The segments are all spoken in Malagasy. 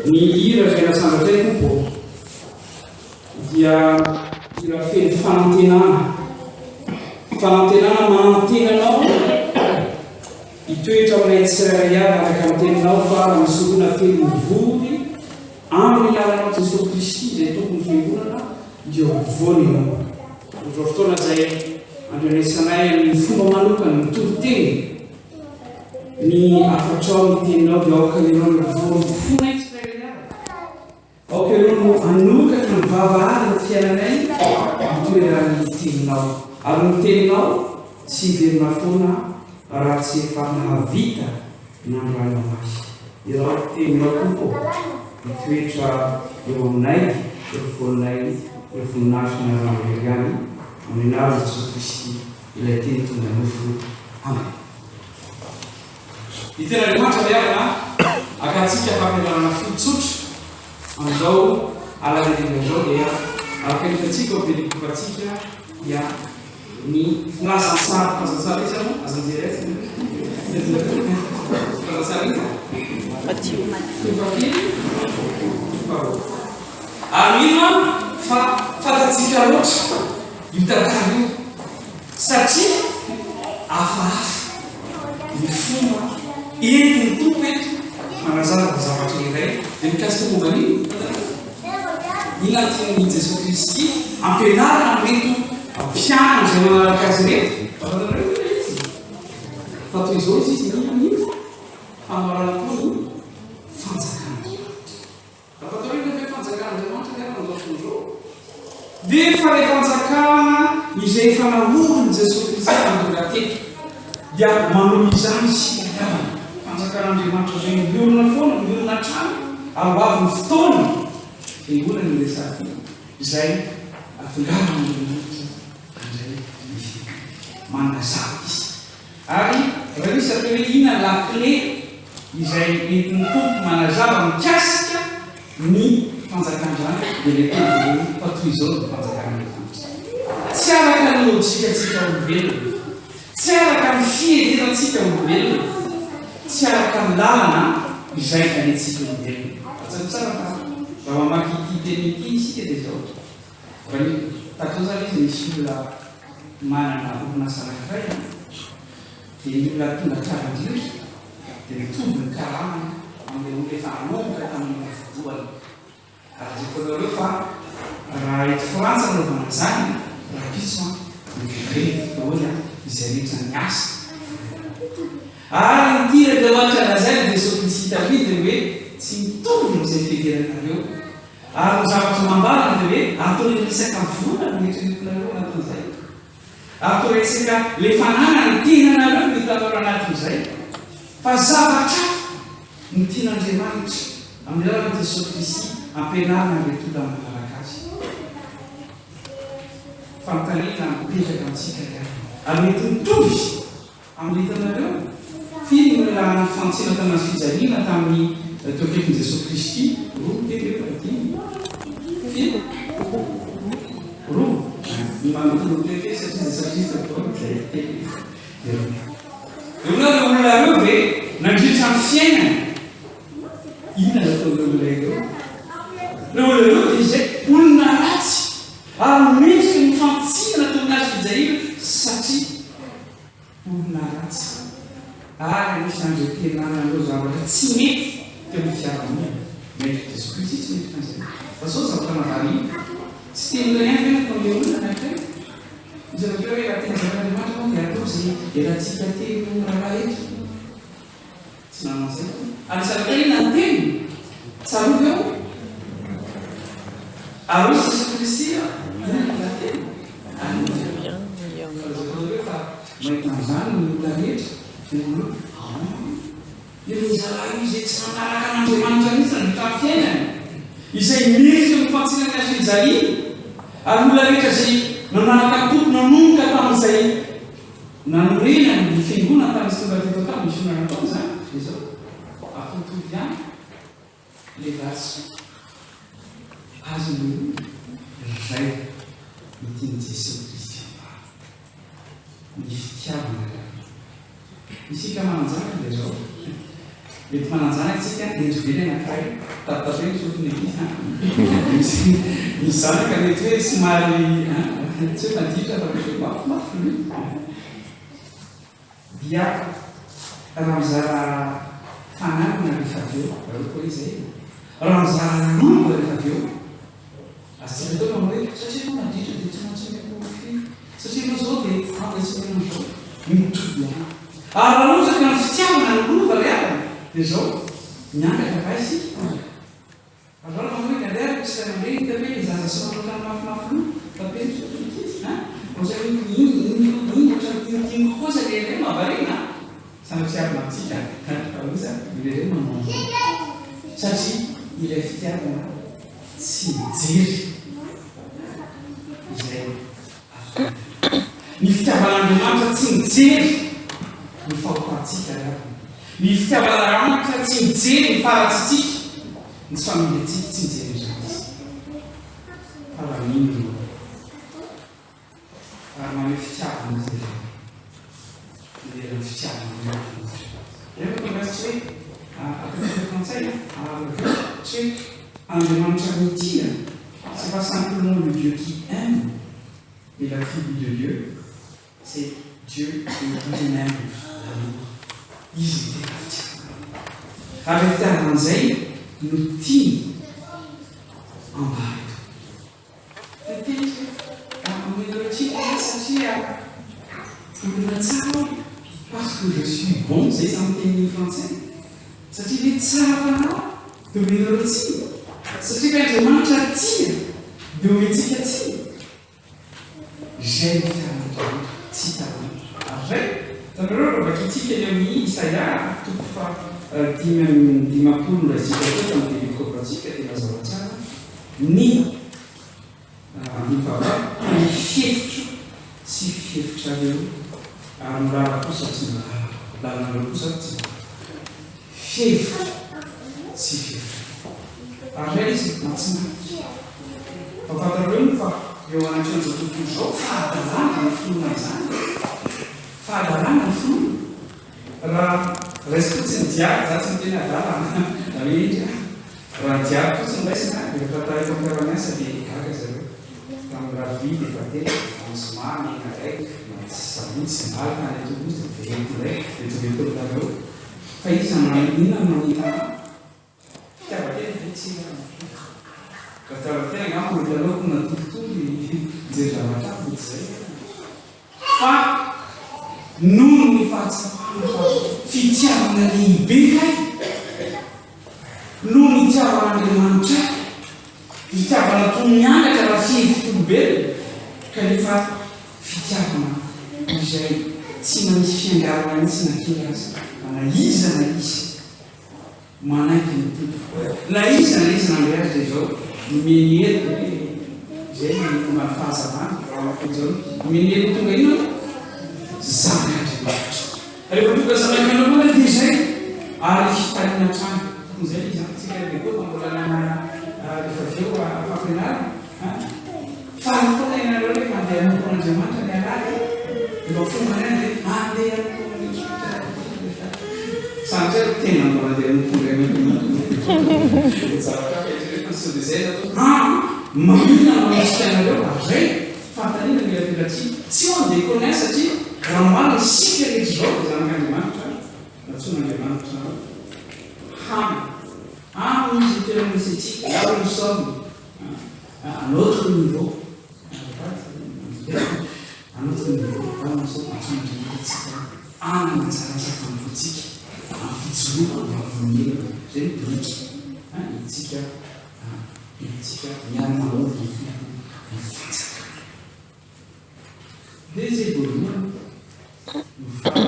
Ny hira izay nasandratray Tompo dia hira feno fanantenana. Fanantenana manantena anao hitoetra aminay tsirairay avy araka ny teninao fa raha misy roa na telo mivory amin'ny anaranao Jesoa Kristy izay Tompon'ny Fiangonana dia ho voany ianao. Amin'izao fotoana izay andrenesanay amin'ny fomba manokana ny toriteny Ny hafatrao, ny teninao dia aoka ianao no voan'ny fonay tsirairay avy. Aoka ianao no hanokatra ny vavahadin'ny fiainanay hitoeran'ny teninao. Ary ny teninao tsy hiverina foana raha tsy efa nahavita nandranao azy. Iraho ny teninao Tompo ô, hitoetra eo aminay, eo afovoanay, eo voninahitry ny anaranao irery ihany, amin'ny anaran'i Jesoa Kristy. Ilay Teny tonga nofo. Amen. Ny Tenin'Andriamanitra ry havana, akantsika fampianarana fohy tsotra amin'izao alahadin'izao izao dia araka ny hitantsika ao perikopantsika dia ny filazantsara filazantsara iza moa aza mijery azy filazantsara iza Matio toko fahafito toko faharoa ary mino aho fa fantatsika loatra io tantara io satria hafahafa ny fomba entin'ny Tompo eto manazava ny zavatra iray dia mikasika momba an'inona? Fantatrareo? Inona no tian'i Jesoa Kristy ampianarina amin'ireto mpianany izay manaraka azy ireto? Fantatrareo ve ilay izy? Fa toy izao izy izy ny ny fanoharana koa ny fanjakan'Andriamanitra. Raha fantarina ve fanjakan'Andriamanitra ny havana amin'izao fotoana izao? Dia efa ilay fanjakana izay efa naorin'i Jesoa Kristy tonga teto. Dia manohy izany isika ry havana. Fanjakan'Andriamanitra izay miorina foana, miorina hatrany, ary ho avy ny fotoana, fiangonana io resahako io, izay hahatongavan'Andriamanitra handray ny fiangonana. Manazava izy. Ary raha misy atao hoe inona ny lakile izay entin'ny Tompo manazava mikasika ny fanjakan-dRanitra dia ilay teny voalohany fa toy izao ny fanjakan'Andriamanitra. Tsy araka ny lojikantsika olombelona, tsy araka ny fiheverantsika olombelona, tsy araka ny lalana izay alehantsika olombelona. Tsarovy tsara fa raha mamaky ity teny ity isika dia izao, raha ny tahaka izao izany izy misy olona manana orinasa anankiray an, dia ny olona tonga tsara indrindra dia mitovy ny karamany amin'ilay olona efa nanomboka tamin'ny ora voalohany. Ary lazaiko anareo fa raha eto Frantsa no anaovana an'izany, rahampitso an, migrevy daholo an, izay rehetra niasa. Ary ny tian'Andriamanitra lazaina dia sao misy hita vidiny hoe tsy mitovy amin'izay fiheveranareo. Ary ny zavatra nambarany dia hoe ataony resaka vola no eritreretinareo anatin'izay. Atao resaka le fananana ny tenanareo no hitanareo anatin'izay. Fa zavatra hafa no tian'Andriamanitra amin'ny alalan'i Jesoa Kristy ampianarina an'ireto olona manaraka Azy. Fanontaniana mipetraka amintsika ihany. Ary mety mitovy. Amin'ny hitanareo, firy no nialana ny fantsena tanaty fijaliana tamin'ny teo akaikin'i Jesoa Kristy? Roa, telo, efatra, dimy? Firy? Roa. Ny manotolo ny telo satria Jesoa Kristy teo izay telo. Dia roa. Eo ireo olona ireo ve nandritra ny fiainany? Inona no ataon'ireo olona ireo? Ireo olona ireo dia izay olona ratsy ary mendrika ny fantsina tamin'ny hazo fijaliana satria Olona ratsy ary anisan'ireo tena nanao zavatra tsy mety teo amin'ny fiarahamonina. Maître Jesoa Kristy tsy mendrika an'izay. Fa zao zavatra mahavariana, tsy teny iray ihany ve no ataon'ilay olona anankiray? Izy avy eo hoe raha tena zanak'Andriamanitra ianao dia ataovy izay iarahantsika telo rahalahy eto. Tsy nanao an'izay koa. Ary zavatra inona ny teniny? Tsarovy eo. Ary hoy Jesoa Kristy, inona ny lahateny? Aleloia. Fa lazaiko anareo fa mahita an'izany ny olona rehetra, dia manao hoe, Ahoana? Ireo zalahy io izay tsy nanaraka an'Andriamanitra mihitsy nandritra ny fiainany, izay mendrika ny fantsina ny hazo fijaliana, ary olona rehetra izay nanaraka ny Tompo nanomboka tamin'izay Nanorenany ny fiangonana tany sy tonga teto an-tany misy olona nataony izany dia izao ataotovy ihany ilay valisoa azon'ny olona izay no tian'i Jesoa Kristy ambara ny fitiavana ry havana isika manan-janaka dia izao. Mety manan-janaka isika, hendry be ny anankiray, tapitapeno ny sofin'ny ankizy an! Misy misy zanaka mety hoe somary an, tsy hoe maditra fa mety hoe mafimafy loha an! Dia raha mizara fananana rehefa avy eo, aleo koa izay e! Raha mizara lova rehefa avy eo, azontsika atao ny manao hoe satria ianao maditra dia tsy maintsy omeko firy, satria ianao izao dia ampy tsy omena an'izao. Mitovy ihany. Ary raha ohatra ka ny fitiavana ny lova ry havana dia izao, miangatra va isika? Ary raha manao hoe galère misy ray aman-dreny hita hoe ilay zaza somary ohatran'ny mafimafy loha, tapeno sao dia mikiky an! Ohatran'ny iny iny iny ohatran'ny tiantiany kokoa aza ilay reny mahavariana an! Sanatria amintsika fa osa ilay reny manao an'izany satria ilay fitiavana tsy mijery izay azo atao. Ny fitiavan'Andriamanitra tsy mijery ny fahotantsika ry havana. Ny fitiavan'Andriamanitra tsy mijery ny faharatsiantsika, ny tsy fahamendrehantsika, tsy mijery an'izany Izy. Fa raha mino ianao ary maneho fitiavana Izy dia maneho ny fitiavana an'Andriamanitra. Rehefa tonga azy tsy hoe ataontsika frantsay ary avy eo tsy hoe Andriamanitra mitia, c'est pas simplement le Dieu qui aime, mais l'attribut de Dieu, c'est Dieu est lui-même l'amour. Izy no tena fitiavana. Ary ilay fitiavana izay no tiany ambara eto. Dia teny izy hoe, omenareo tsiny ve satria olona tsara aho? Parce que je suis bon, izay izany tenin'ny frantsay. Satria ve tsara fanahy aho dia omenareo tsiny? Satria ve Andriamanitra tia dia omentsika tsiny? Izay no fitiavan'Andriamanitra tsy hita loatra. Ary izay, hitanareo raha vakintsika eny amin'ny Isaia toko faha 55 noraisintsika teo tamin'ny perikopantsika dia mazava tsara ny andininy fahavalo fa ny fihevitro tsy fihevitrareo ary ny lalako kosa tsy ny lalako, lalanareo kosa tsy ny lalako. Fihevitro tsy fihevitro. Ary indray izy mahatsimarika. Fa fantareo moa fa eo anatrehan'izao tontolo izao fahadalana ny finoana izany. Fahadalana ny finoana. Raha raisiko fotsiny ny diary, za tsy miteny adala an, na hoe hendry an. Raha ny diary fotsiny raisina, rehefa tantaraiko amin'ny mpiara-miasa dia gaga zareo. Tamin'ny alarobia dia efa telo, amin'ny zoma miaina indray, sabotsy, alina any Toulouse dia miverina eto indray, dia tonga eto aminareo. Fa iza no inona no manentana ahy? Fitiavan-tena ve tsy inona no fitiavana? Raha fitiavan-tena angamba mety aleoko natoritory nijery zavatra hafa mety izay ihany. Fa noho ny fahatsapana fa fitiavana lehibe kay no nitiavan'Andriamanitra ahy, fitiavana toy ny angatra raha fihevitr'olombelona kanefa Fitiavana izay tsy manisy fiangarana mihitsy na kely aza, fa na iza na iza manaiky ny Tompo, na iza na iza nandray Azy dia izao, nomeny hery dia hoe izay no tonga ny fahazavana, raha ao anatin'ny Jaona, nomeny hery ho tonga inona? Zanak'Andriamanitra. Rehefa tonga zanak'Andriamanitra dia izay, ary fifaliana hatrany. Tokony izay ilay izy an, tsika dia koa mbola nanana rehefa avy eo fampianarana. Faly foana ianareo rehefa handeha hanompo an'Andriamanitra ny alahady e! Efa fomba ihany ve handeha hanompo an'Andriamanitra Sanatria aloha tena mbola handeha hanompo an'Andriamanitra mihitsy. Zavatra hafa eritreretina sao dia izay no atao. An! Maninona no manosika anareo ary izay? Fanontaniana mila velatsihy. Tsy on déconne satria raha marina isika rehetra izao dia zanak'Andriamanitra, nantsoin'Andriamanitra hany. Aminy izy ny toerana misy antsika, là où nous sommes. À notre niveau, azafady, à notre niveau, là nous sommes antsoin'Andriamanitra antsika hanana anjara asa fanompoantsika amin'ny fijoroana ho vavolombelona. Izay no biriky entintsika entintsika miara-manompo ny Tompo ny fanjakana. Dia izay voalohany no farany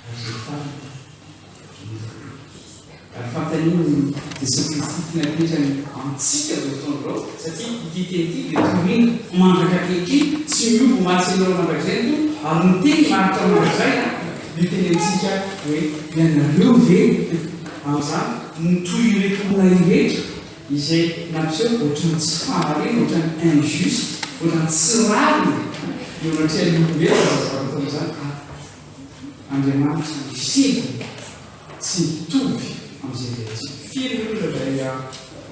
ary izay farany no voalohany. Ary fanontaniana i Jesoa Kristy tiana apetrany amintsika izao fotoana izao, satria ity teny ity dia torina mandraka ankehitriny, tsy miova omaly sy anio ary mandrakizay ny Tompo, ary ny teny maharitra mandrakizay dia teny amintsika hoe ianareo ve amin'izany no toy ireto olona ireto Izay nampiseho ohatran'ny tsy fahamariana, ohatran'ny injuste, ohatran'ny tsy rariny eo anatrehan'ny olombelona izany zavatra ataony izany ary Andriamanitra ny fiheviny. tsy mitovy amin'izay heverintsika. Firy ny olona izay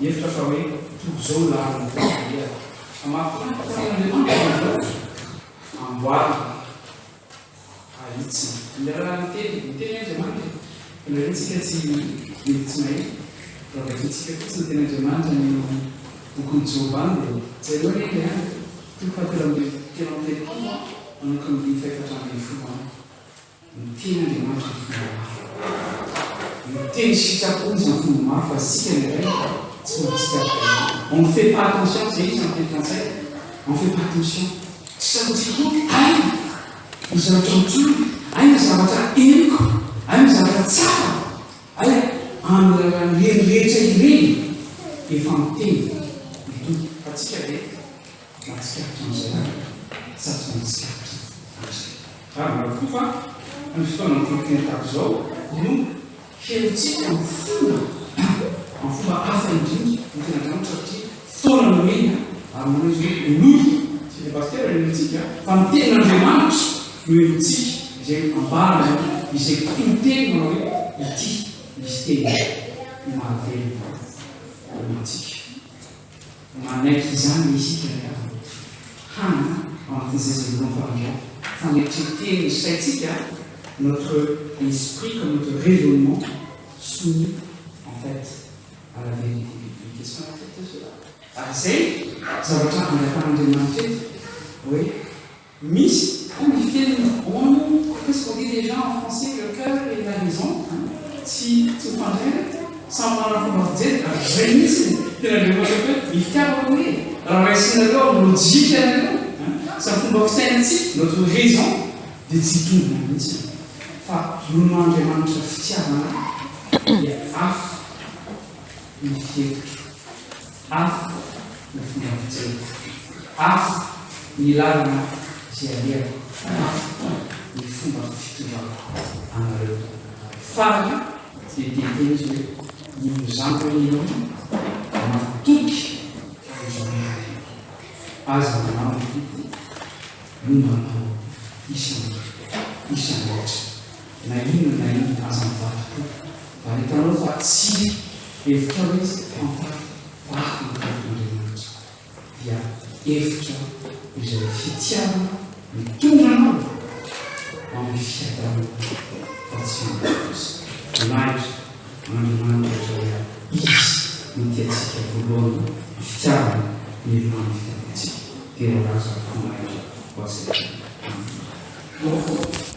mihevitra fa hoe toy izao ny lalan'ny fiainana? Fa mahafinaritra an'Andriamanitra izao amboarina. Ahitsiny. Amin'ny alalan'ny teny. Miteny Andriamanitra e. Indraindray tsika tsy mety tsy maheno. Raha vakintsika fotsiny ny tenin'Andriamanitra any amin'ny bokin'i Joba any dia jereo anie ilay any, toko fahatelo amby 33 manomboka amin'ny andininy fahefatra ambin'ny folo any. Miteny Andriamanitra amin'ny fomba maro. Miteny sitrapo izy amin'ny fomba maro fa isika indraindray tsy mahatsikaritra izany. On ne fait pas attention, izay izy amin'ny teny frantsay, on ne fait pas attention. Tsy tsaroantsika koa hay ny zavatra mitranga, hay ny zavatra henoko, hay ny zavatra tsapako, hay amin'ny alalan'ireny rehetra ireny efa miteny ny Tompo. Fa tsika ve mahatsikaritra an'izay sa tsy mahatsikaritra an'izay? Marina tokoa fa ny fotoana mitoriteny tahaka izao no Henontsika amin'ny fomba amin'ny fomba hafa indrindra ny tenin'Andriamanitra satria fotoana nomena ary manao izy hoe henoy, tsy ilay pasitera no henointsika fa ny tenin'Andriamanitra no henointsika izay ambarany izay toriteny manao hoe ity misy teny mahavelona antsika. Manaiky izany isika ry havana. Hany ao anatin'izay izay mbola mifanandrify fanetren-teny ny saintsika, notre esprit comme notre raisonnement soumis en fait à la vérité biblique. Est-ce qu'on accepte cela? Ary izay zavatra angatahan'Andriamanitra eto hoe Misy koa ny fiteniny hono, qu'est-ce qu'on dit déjà en français, le cœur et la raison hein, tsy tsy mifandray reto, samy manana fomba fijery, ary izay mihitsy no tena Andriamanitra hoe ny fitiavako anie e, raha raisinareo amin'ny lojika ianareo hein, sy amin'ny fomba fisainantsika, notre raison, dia tsy hitombina mihitsy fa noho ny maha Andriamanitra fitiavana dia hafa ny fihevitro. Hafa ny fomba fijeriko, hafa ny lalana izay alehako, hafa ny fomba fitondrako anareo. Farany dia te hiteny izy hoe, Mino zanako anie ianao, matoky an'izao marina. Aza manao ny Tompo momba anao isan'andro isan'andro. Na inona na inona, aza mivadi-po. Raha hitanao fa tsy hevitrao izy, fantaro fa hafa ny tenin'Andriamanitra. Dia hevitra izay fitiavana mitondra anao ho amin'ny fiadanana fa tsy amin'ny loza. Voninahitra an'Andriamanitra izay Izy no tia antsika voalohany, ny fitiavany no ilohan'ny fitiavantsika. Dia ho lasa voninahitra ho Azy hatrany. Amena.